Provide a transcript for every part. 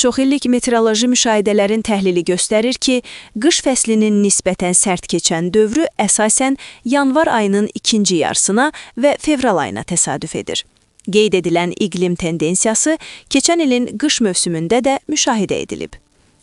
Çoxillik meteoroloji müşahidələrin təhlili göstərir ki, qış fəslinin nisbətən sərt keçən dövrü əsasən yanvar ayının ikinci yarısına və fevral ayına təsadüf edir. Qeyd edilən iqlim tendensiyası keçən ilin qış mövsümündə də müşahidə edilib.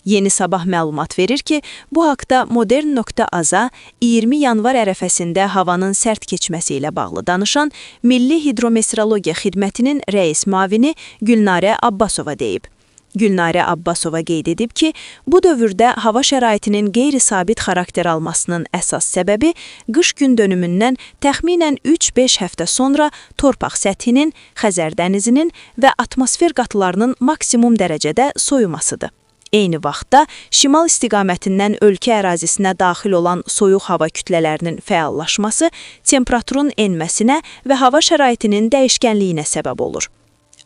Yeni Sabah məlumat verir ki, bu haqda Modern.az-a 20 yanvar ərəfəsində havanın sərt keçməsi ilə bağlı danışan Milli Hidrometeorologiya Xidmətinin rəis müavini Gülnarə Abbasova deyib. Gülnarə Abbasova qeyd edib ki, bu dövrdə hava şəraitinin qeyri-sabit xarakter almasının əsas səbəbi qış gün dönümündən təxminən 3-5 həftə sonra torpaq səthinin, Xəzər dənizinin və atmosfer qatlarının maksimum dərəcədə soyumasıdır. Eyni vaxtda şimal istiqamətindən ölkə ərazisinə daxil olan soyuq hava kütlələrinin fəallaşması temperaturun enməsinə və hava şəraitinin dəyişkənliyinə səbəb olur.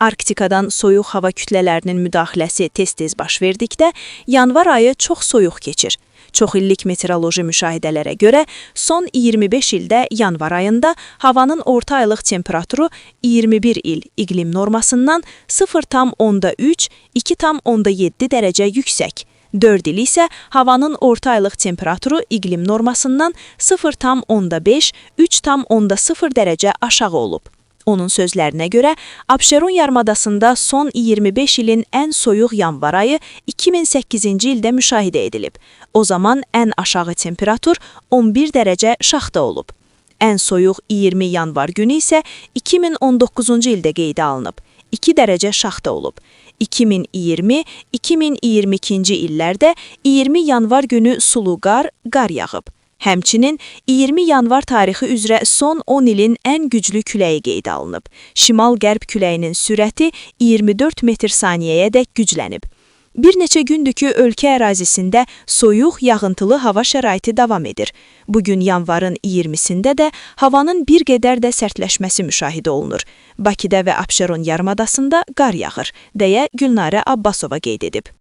Arktikadan soyuq hava kütlələrinin müdaxiləsi tez-tez baş verdikdə yanvar ayı çox soyuq keçir. Çoxillik meteoroloji müşahidələrə görə son 25 ildə yanvar ayında havanın orta aylıq temperaturu 21 il iqlim normasından 0,3, 2,7 dərəcə yüksək. 4 il isə havanın orta aylıq temperaturu iqlim normasından 0,5, 3,0 dərəcə aşağı olub. Onun sözlərinə görə, Abşeron yarımadasında son 25 ilin ən soyuq yanvar ayı 2008-ci ildə müşahidə edilib. O zaman ən aşağı temperatur 11 dərəcə şaxta olub. Ən soyuq 20 yanvar günü isə 2019-cu ildə qeydə alınıb. 2 dərəcə şaxta olub. 2020-2022-ci illərdə 20 yanvar günü sulu qar, qar yağıb. Həmçinin 20 yanvar tarixi üzrə son 10 ilin ən güclü küləyi qeydə alınıb. Şimal-qərb küləyinin sürəti 24 metr saniyəyədək güclənib. Bir neçə gündür ki, ölkə ərazisində soyuq, yağıntılı hava şəraiti davam edir. Bugün yanvarın 20-sində də havanın bir qədər də sərtləşməsi müşahidə olunur. Bakıda və Abşeron yarımadasında qar yağır, deyə Gülnarə Abbasova qeyd edib.